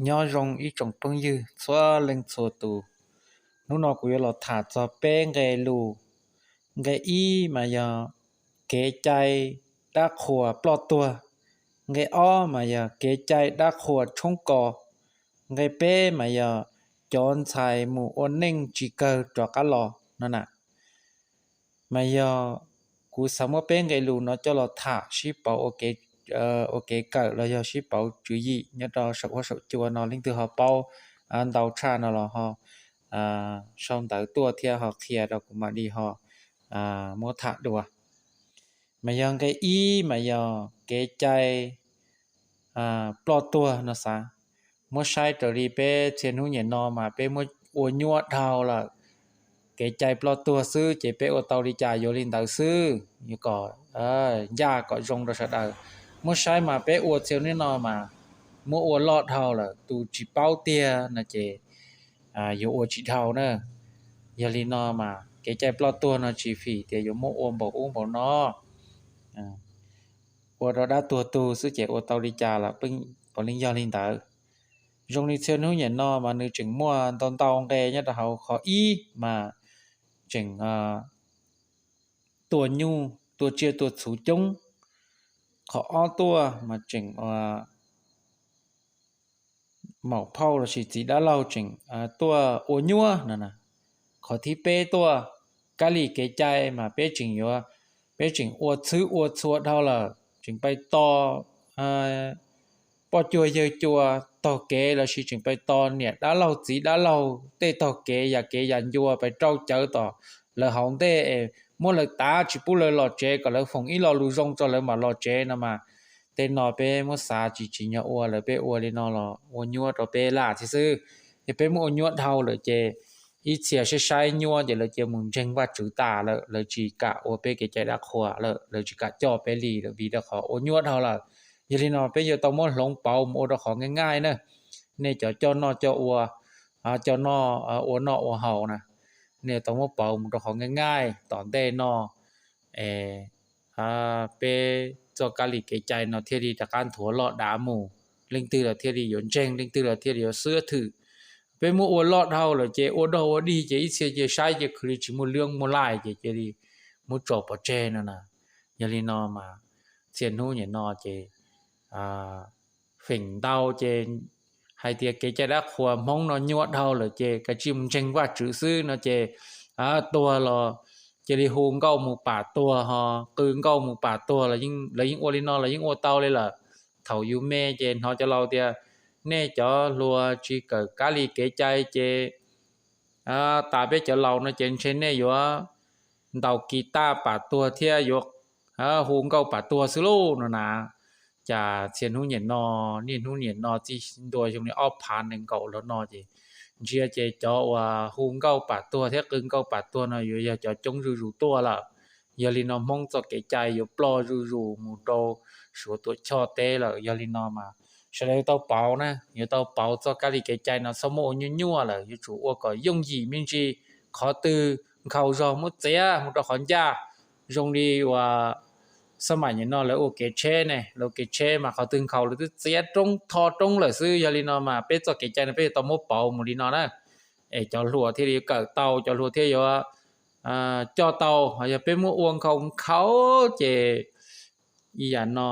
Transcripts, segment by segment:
Nyob zoo ib tsoom phooj ywg txhua leej txhua tus, hnub no kuv yuav los tham txog peb nqe lus. Nqe ib mas yog kev cai dab qhuas ploj tuag. Nqe ob mas yog kev cai dab qhuas tshoob kos. Nqe peb mas yog cov ntxhais mus ua neej tsis kawg rov qab los no na. Mas yog kuv xav muab peb nqe lus no coj los tham sib pauv ua kev kawm los yog sib pauv tswv yim nyob rau saum huab saum cua no, leej twg ho paub ntau tshaj no los ho sau ntawv tuaj thiab ho qhia rau kuv mam li ho muab tham dua. Mas yog nqe ib mas yog kev cai ploj tuag no xav, muab saib raws li peb txhia hnub niam no mas peb muab ua nyuaj dhau lawm. Kev cai ploj tuag xwb ces peb ua tau li cas yuav li ntawd xwb, kom ncaj kom zoo rau sawv daws. Muab saib mas peb ua txhia hnub no mas muab ua loj dhau lawm, tus tsis paub tiag no ces yuav ua tsis dhau na. Yog li no mas kev cai ploj tuag no tsis fim tias yuav muab ua npaum ub npaum no, ua rau dab tuag tug xwb ces ua tau li cas los puav leej yog li ntawd. Zoo li txhia hnub niam no mas nws tseem muaj ntau ntau nqe nyob rau hauv. Qhov ib mas tseem tua nyuj tua tsiaj tua txhuv coob. Qhov ob tuaj mas tseem maum phauj lossis txiv dab laug tseem tuaj ua nyuaj no. Qhov thib peb tuaj, kab li kev cai mas peb tseem yuav, peb tseem ua txhwb ua txhua dhau lawm, tseem pais tos poj cuag yawg cua taug kev lossis tseem pais tos niam dab laug txiv dab laug tej taug kev yam kev yam ncua pais rau cawv tom lawv hauv ntej es muab lawv tav tsis pub lawv los tsev kom lawv foom ib lo lus zoo rau lawv mam los tsev no mas, tej no peb muab xav tsis tsim nyog ua lawm, peb ua li no los ua nyuaj rau peb laj thiab xwb. Yog peb muab ua nyuaj dhau lawm ces ib txhia saib saib nyuaj ces lawv cia mus ntseeg Vajtswv tas lawm, lawv tsis kam ua peb kev cai dab qhuas lawm, lawv tsis kam coj peb li lawm vim rau qhov ua nyuaj dhau lawm. Yog li no peb yuav tau muab hloov pauv mus ua rau qhov nqaij nqaij na. Nej cov coj noj coj ua, coj noj ua noj ua haus na, nej yuav tau muab pauv mus rau qhov nqaij nqaij tom ntej no es peb txoj kab li kev cai no thiaj li rov qab nthuav loj dav mus, leej twg los thiaj li yuav ntseeg, leej twg los thiaj li yuav xwb thwm. Peb muab ua loj dhau lawm ces ua dog ua dig ces ib txhia cia saib cia khwv li tsis muaj lwb muaj lais ces cia li muab tso pov tseg no na. Yog li no mas txhia hnub niam no ces feem ntau ces hais tias kev cai dab qhuas Hmoob no nyuaj dhau lawm ces kav tsij mus ntseeg Vajtswv xwb no ces tuag los cia li hu nkauj mus pam tuag, ho qw nkauj mus pam tuag, lawv yeej ua li no los yeej ua tau li lawm. Thaum yus me ces hnov cov laus tias nej cov hluas tsis kawm kab li kev cai ces tas peb cov laus no ces ntshe nej yuav ntaus kis taj pam tuag thiab yuav hu nkauj pam tuag xwb lauj no na. Cas txhia hnub niam no, niaj hnub niam no txij ntua xyoo li ob phav nees nkaum los no ces ntsia ces cov uas hu nkauj pam tuag thiab qw nkauj pam tuag no yuav yog cov coob zuj zus tuaj lawm. Yog li no Hmoob txoj kev cai yuav ploj zuj zus mus rau Suav tuam choj teb lawm. Yog li no mas sawv daws yuav tau pauv na, yuav tau pauv txoj kab li kev cai no txhob muab ua nyuaj nyuaj lawm, yuav tsum ua kom yooj yim me ntsis. Qhov twg nkhaus zog muab txiav mus rau qhov ncaj. Zoo li uas xab maim niam no lawv ua kev tsheb ne, lawv ua kev tsheb mas qhov twg nkhaus lawv twb txiav roob tho roob lawm xwb. Yog li no mas peb txoj kev cai no peb yuav tau muab pauv mus li no na, es cov hluas thiaj li yuav kawm tau, cov hluas thiaj yuav coj tau. Yog peb muab ua nkhaus nkhaus ces ib yam no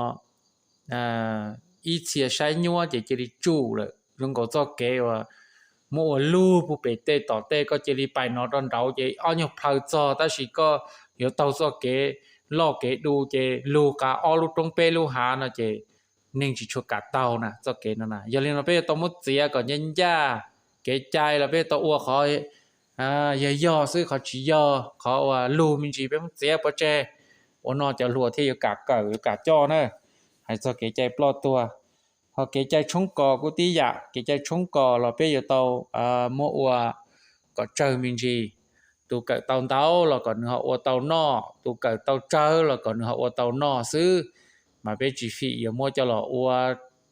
ib txhia saib nyuaj ces cia li tsum lawm. Zoo nkaus txoj kev uas muab ua lug puag pem tej tom tej, koj cia li pais no rau nraud ces ob nyuag plhaw txog, tab sis koj yuav taug txoj kev loj kev du ces lug qa ob lub roob peb lub hav no ces neeg tsis tshua kam taug na txoj kev no na. Yog li no peb yuav tau muab txiav kom ncaj ncaj. Kev cai los peb yuav tau ua qhov yog yog xwb, qhov tsis yog, qhov uas lug me ntsis peb muab txiav pov tseg. Ua no cov hluas thiaj yuav kam kawm yuav kam coj na. Hais txog kev cai ploj tuag, ho kev cai tshoob kos kuj tib yam. Kev cai tshoob kos los peb yuav tau muab ua kom tsawg me ntsis. Tus kawm tau ntau los kom nws ho ua tau noj, tus kawm tau tsawg los kom nws ho ua tau noj xwb. Mas peb tsis fim yuav muab coj los ua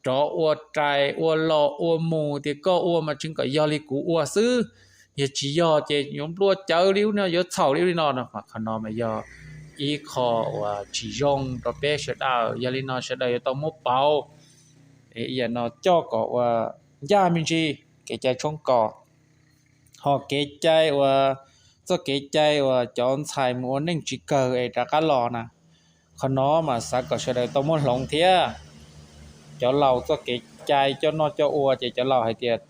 rov ua rais ua los ua mus tias koj ua mas tseev kom yog li kuv ua xwb, yog tsis yog ces yuav nplua cawv li ub no, yuav txhaum li ub li no no. Mas qhov no mas yog ib qho uas tsis zoo rau peb sawv daws. Yog li no sawv daws yuav tau muab pauv ib yam no coj kom ua ncaj me ntsis, kev cai tshoob kos. Ho kev cai uas, txoj kev cai uas cov ntxhais mus ua neej tsis kawg es rov qab los na, qhov no mas xav kom sawv daws tau muab hloov thiab. Cov laus txoj kev cai coj noj coj ua ces cov laus hais tias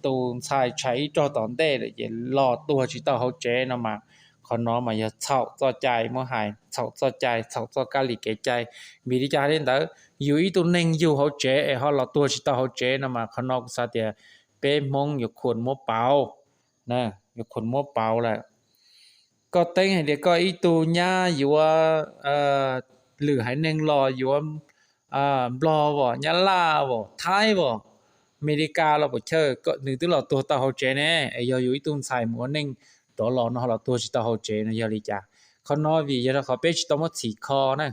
tus ntxhais tshais ib rog tom ntej lawm ces los tuag tsis tau hauv tsev no mas, qhov no mas yog txhaum txoj cai, muab hais txhaum txoj cai, txhaum txoj kab li kev cai. Vim li cas li ntawd? Yus ib tug neeg yug hauv tsev es ho los tuag tsis tau hauv tsev no mas qhov no kuv xav tias peb Hmoob yuav khuam muab pauv, yuav khuam muab pauv lawm. Koj teeb hais tias koj ib tug nyab yuav lwm haiv neeg los yuav Nplog os, Nyab Laj os, Thaib os, Amelikas los puas chawj, nws twb los tuag tau hauv tsev ne, es yog yus ib tug ntxhais mus ua neej rov los no ho los tuag tsis tau hauv tsev no yog li cas? Qhov no vim yog rau qhov peb tsis tau muab txhim kho na,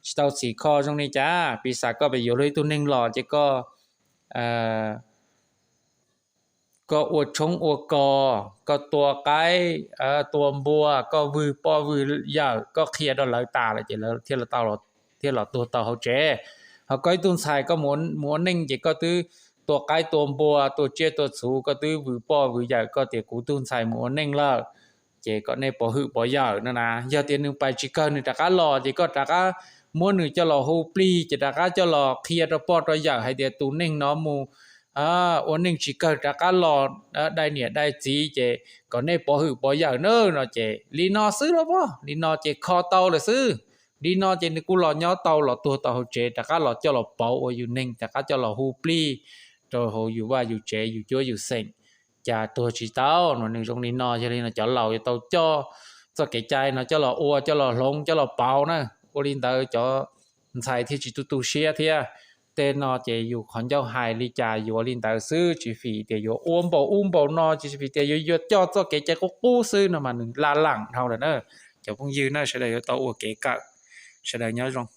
tsis tau txhim kho zoo li cas. Piv xam koj pes yuav luag ib tug neeg los ces koj koj ua tshoob ua kos, koj tua qaib tua npua, koj vwg poj vwg yawm, koj qhia rau lawv tas lawm ces lawv thiaj los tuag tau hauv tsev. Ho koj ib tug ntxhais koj mus ua neej ces koj twb tua qaib tua npua, tua tsiaj tua txhu, koj twb vwg poj vwg yawm, koj tias kuv tug ntxhais mus ua neej lawm, ces kom nej pov hwm pov yawm no na. Yog tias nws pais tsis kawg nws rov qab los ces koj rov qab muab nws coj los hu plig, ces rov qab coj los qhia rau poj rau yawm hais tias tus neeg no mus ua neej tsis kawg rov qab los dai niam dai txiv, ces kom nej pov hwm pov yawm na no. Ces li no xwb los pog, li no ces kho tau lawm xwb. Li no ces nws kuj los nyob tau, los tuag tau hauv tsev, rov qab los coj los pauv ua yus neeg, rov qab coj los hu plig rau hauv yus vaj yus tsev, yus cuab yus xeem, cas tuag tsis tau no. Nws zoo li no, yog li no cov laus yuav tau coj txoj kev cai no coj los ua, coj los hloov, coj los pauv na. Ua li ntawd cov ntxhais thiaj tsis tu tu siab thiab. Tej no ces yus qhov ncauj hais li cas yuav li ntawd xwb, tsis fim tias yuav ua npaum ub npaum no, tsis fim tias yuav yuav coj txoj kev cai qub qub xwb no mas nws laj lam dhau lawm na. Cov phooj ywg na, sawv daws yuav tau ua kev kawm, sawv daws nyob zoo.